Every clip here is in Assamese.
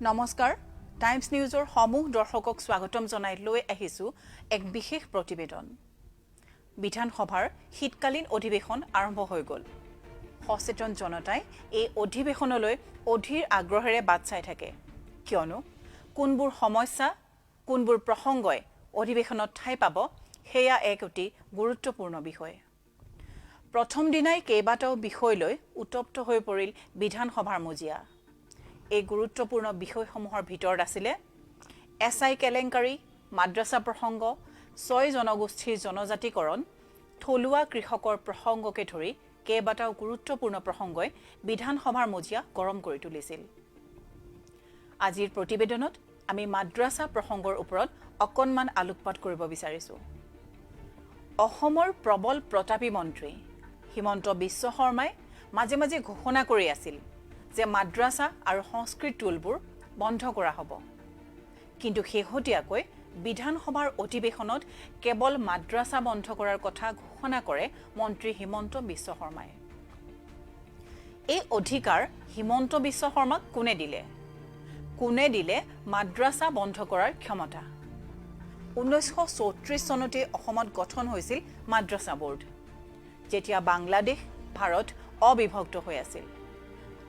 নমস্কাৰ, টাইমছ নিউজৰ সমূহ দৰ্শকক স্বাগতম জনাই লৈ আহিছোঁ এক বিশেষ প্ৰতিবেদন। বিধানসভাৰ শীতকালীন অধিৱেশন আৰম্ভ হৈ গ'ল। সচেতন জনতাই এই অধিৱেশনলৈ অধীৰ আগ্ৰহেৰে বাট চাই থাকে, কিয়নো কোনবোৰ সমস্যা, কোনবোৰ প্ৰসংগই অধিৱেশনত ঠাই পাব, সেয়া এক অতি গুৰুত্বপূৰ্ণ বিষয়। প্ৰথম দিনাই কেইবাটাও বিষয় লৈ উত্তপ্ত হৈ পৰিল বিধানসভাৰ মজিয়া। এই গুৰুত্বপূৰ্ণ বিষয়সমূহৰ ভিতৰত আছিলে এছ I কেলেংকাৰী, মাদ্ৰাছা প্ৰসংগ, ছয় জনগোষ্ঠীৰ জনজাতিকৰণ, থলুৱা কৃষকৰ প্ৰসংগকে ধৰি কেইবাটাও গুৰুত্বপূৰ্ণ প্ৰসংগই বিধানসভাৰ মজিয়া গৰম কৰি তুলিছিল। আজিৰ প্ৰতিবেদনত আমি মাদ্ৰাছা প্ৰসংগৰ ওপৰত অকণমান আলোকপাত কৰিব বিচাৰিছোঁ। অসমৰ প্ৰবল প্ৰতাপী মন্ত্ৰী হিমন্ত বিশ্ব শৰ্মাই মাজে মাজে ঘোষণা কৰি আছিল যে মাদ্ৰাছা আৰু সংস্কৃত টোলবোৰ বন্ধ কৰা হ'ব। কিন্তু শেহতীয়াকৈ বিধানসভাৰ অধিৱেশনত কেৱল মাদ্ৰাছা বন্ধ কৰাৰ কথা ঘোষণা কৰে মন্ত্ৰী হিমন্ত বিশ্ব শৰ্মাই। এই অধিকাৰ হিমন্ত বিশ্ব শৰ্মাক কোনে দিলে? কোনে দিলে মাদ্ৰাছা বন্ধ কৰাৰ ক্ষমতা? 1934 চনতে অসমত গঠন হৈছিল মাদ্ৰাছা বোৰ্ড। যেতিয়া বাংলাদেশ, ভাৰত অবিভক্ত হৈ আছিল,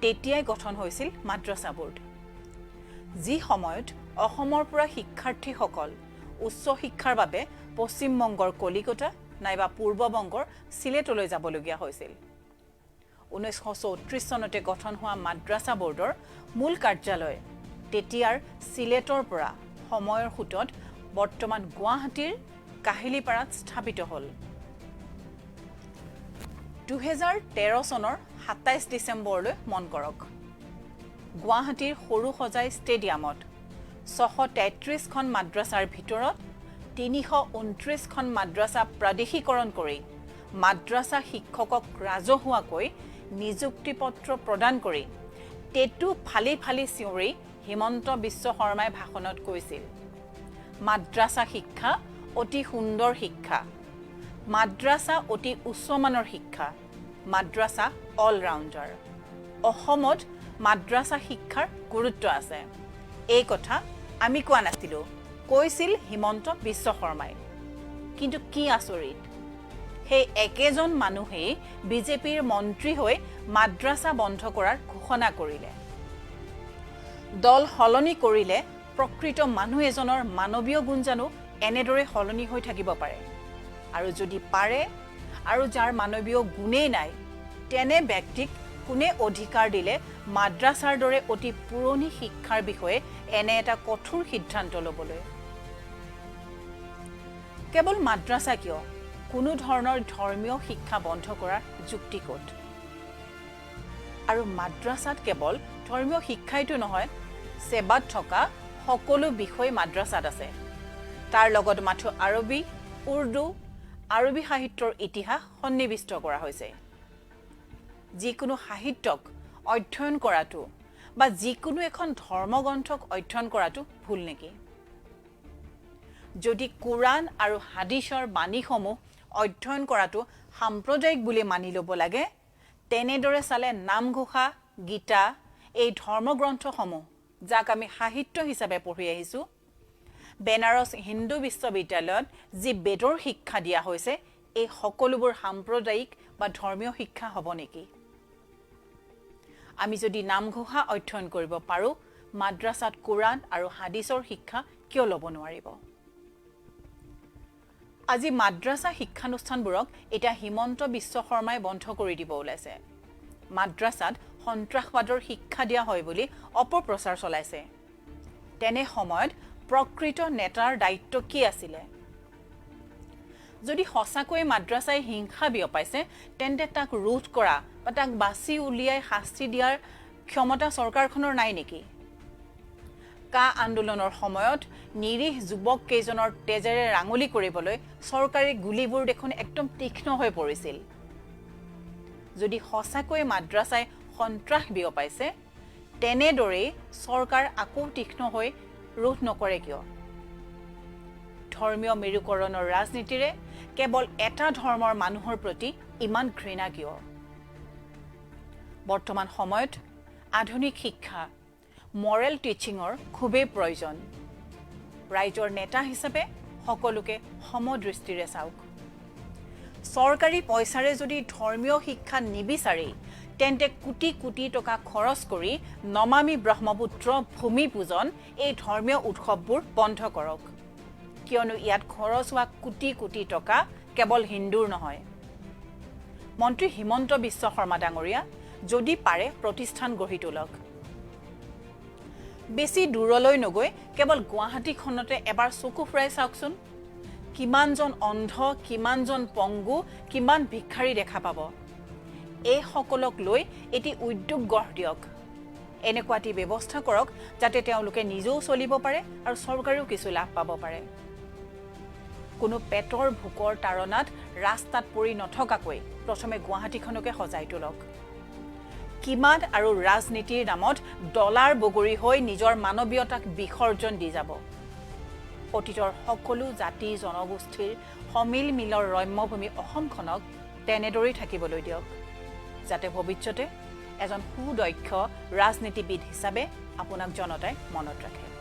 তেতিয়াই গঠন হৈছিল মাদ্ৰাছা বোৰ্ড। যি সময়ত অসমৰ পৰা শিক্ষাৰ্থীসকল উচ্চ শিক্ষাৰ বাবে পশ্চিমবংগৰ কলিকতা নাইবা পূৰ্ববংগৰ চিলেটলৈ যাবলগীয়া হৈছিল, 1934 চনতে গঠন হোৱা মাদ্ৰাছা বোৰ্ডৰ মূল কাৰ্যালয় তেতিয়াৰ চিলেটৰ পৰা সময়ৰ সোঁতত বৰ্তমান গুৱাহাটীৰ কাহিলীপাৰাত স্থাপিত হ'ল। 2013 চনৰ 27 ডিচেম্বৰলৈ মন কৰক। গুৱাহাটীৰ সৰু সজাই ষ্টেডিয়ামত 633খন মাদ্ৰাছাৰ ভিতৰত 329খন মাদ্ৰাছা প্ৰাদেশিকৰণ কৰি মাদ্ৰাছা শিক্ষকক ৰাজহুৱাকৈ নিযুক্তি পত্ৰ প্ৰদান কৰি টেটু ফালি ফালি চিঞৰি হিমন্ত বিশ্ব শৰ্মাই ভাষণত কৈছিল, "মাদ্ৰাছা শিক্ষা অতি সুন্দৰ শিক্ষা, মাদ্ৰাছা অতি উচ্চমানৰ শিক্ষা, মাদ্ৰাছা অলৰাউণ্ডাৰ, অসমত মাদ্ৰাছা শিক্ষাৰ গুৰুত্ব আছে।" এই কথা আমি কোৱা নাছিলোঁ, কৈছিল হিমন্ত বিশ্ব শৰ্মাই। কিন্তু কি আচৰিত, সেই একেজন মানুহেই বিজেপিৰ মন্ত্ৰী হৈ মাদ্ৰাছা বন্ধ কৰাৰ ঘোষণা কৰিলে। দল সলনি কৰিলে প্ৰকৃত মানুহ এজনৰ মানৱীয় গুণ জানো এনেদৰে সলনি হৈ থাকিব পাৰে? আৰু যদি পাৰে, আৰু যাৰ মানৱীয় গুণেই নাই, তেনে ব্যক্তিক কোনে অধিকাৰ দিলে মাদ্ৰাছাৰ দৰে অতি পুৰণি শিক্ষাৰ বিষয়ে এনে এটা কঠোৰ সিদ্ধান্ত ল'বলৈ? কেৱল মাদ্ৰাছা কিয়, কোনো ধৰণৰ ধৰ্মীয় শিক্ষা বন্ধ কৰাৰ যুক্তি ক'ত? আৰু মাদ্ৰাছাত কেৱল ধৰ্মীয় শিক্ষাইতো নহয়, ছেবাত থকা সকলো বিষয় মাদ্ৰাছাত আছে। তাৰ লগত মাথো আৰবী, উৰ্দু, আৰবী সাহিত্যৰ ইতিহাস সন্নিৱিষ্ট কৰা হৈছে। যিকোনো সাহিত্যক অধ্যয়ন কৰাটো বা যিকোনো এখন ধৰ্মগ্ৰন্থক অধ্যয়ন কৰাটো ভুল নেকি? যদি কোৰাণ আৰু হাদিছৰ বাণীসমূহ অধ্যয়ন কৰাটো সাম্প্ৰদায়িক বুলি মানি ল'ব লাগে, তেনেদৰে চালে নামঘোষা, গীতা, এই ধৰ্মগ্ৰন্থসমূহ, যাক আমি সাহিত্য হিচাপে পঢ়ি আহিছোঁ, বেনাৰস হিন্দু বিশ্ববিদ্যালয়ত যি বেদৰ শিক্ষা দিয়া হৈছে, এই সকলোবোৰ সাম্প্ৰদায়িক বা ধৰ্মীয় শিক্ষা হ'ব নেকি? আমি যদি নামঘোষা অধ্যয়ন কৰিব পাৰোঁ, মাদ্ৰাছাত কোৰাণ আৰু হাদিছৰ শিক্ষা কিয় ল'ব নোৱাৰিব? আজি মাদ্ৰাছা শিক্ষানুষ্ঠানবোৰক এতিয়া হিমন্ত বিশ্ব শৰ্মাই বন্ধ কৰি দিব ওলাইছে। মাদ্ৰাছাত সন্ত্ৰাসবাদৰ শিক্ষা দিয়া হয় বুলি অপপ্ৰচাৰ চলাইছে। তেনে সময়ত প্ৰকৃত নেতাৰ দায়িত্ব কি আছিলে? যদি সঁচাকৈয়ে মাদ্ৰাছাই হিংসা বিয়পাইছে, তেন্তে তাক ৰোধ কৰা বা তাক বাছি উলিয়াই শাস্তি দিয়াৰ ক্ষমতা চৰকাৰখনৰ নাই নেকি? কা আন্দোলনৰ সময়ত নিৰীহ যুৱক কেইজনৰ তেজেৰে ৰাঙলী কৰিবলৈ চৰকাৰী গুলীবোৰ দেখোন একদম তীক্ষ্ণ হৈ পৰিছিল। যদি সঁচাকৈয়ে মাদ্ৰাছাই সন্ত্ৰাস বিয়পাইছে, তেনেদৰেই চৰকাৰ আকৌ তীক্ষ্ণ হৈ ৰোধ নকৰে কিয়? ধৰ্মীয় মেৰুকৰণৰ ৰাজনীতিৰে কেৱল এটা ধৰ্মৰ মানুহৰ প্ৰতি ইমান ঘৃণা কিয়? বৰ্তমান সময়ত আধুনিক শিক্ষা, মৰেল টিচিঙৰ খুবেই প্ৰয়োজন। ৰাইজৰ নেতা হিচাপে সকলোকে সমদৃষ্টিৰে চাওক। চৰকাৰী পইচাৰে যদি ধৰ্মীয় শিক্ষা নিবিচাৰেই, তেন্তে কোটি কোটি টকা খৰচ কৰি নমামি ব্ৰহ্মপুত্ৰ, ভূমি পূজন এই ধৰ্মীয় উৎসৱবোৰ বন্ধ কৰক। কিয়নো ইয়াত খৰচ হোৱা কোটি কোটি টকা কেৱল হিন্দুৰ নহয়। মন্ত্ৰী হিমন্ত বিশ্ব শৰ্মা ডাঙৰীয়া, যদি পাৰে প্ৰতিষ্ঠান গঢ়ি তোলক। বেছি দূৰলৈ নগৈ কেৱল গুৱাহাটীখনতে এবাৰ চকু ফুৰাই চাওকচোন, কিমানজন অন্ধ, কিমানজন পংগু, কিমান ভিক্ষাৰী দেখা পাব। এইসকলক লৈ এটি উদ্যোগ গঢ় দিয়ক। এনেকুৱা এটি ব্যৱস্থা কৰক যাতে তেওঁলোকে নিজেও চলিব পাৰে আৰু চৰকাৰেও কিছু লাভ পাব পাৰে। কোনো পেটৰ ভোকৰ তাৰণাত ৰাস্তাত পৰি নথকাকৈ প্ৰথমে গুৱাহাটীখনকে সজাই তোলক। কিমান আৰু ৰাজনীতিৰ নামত ডলাৰ বগৰী হৈ নিজৰ মানৱীয়তাক বিসৰ্জন দি যাব? অতীতৰ সকলো জাতি জনগোষ্ঠীৰ সমিল মিলৰ ৰম্যভূমি অসমখনক তেনেদৰেই থাকিবলৈ দিয়ক, যাতে ভৱিষ্যতে এজন সুদক্ষ ৰাজনীতিবিদ হিচাপে আপোনাক জনতাই মনত ৰাখে।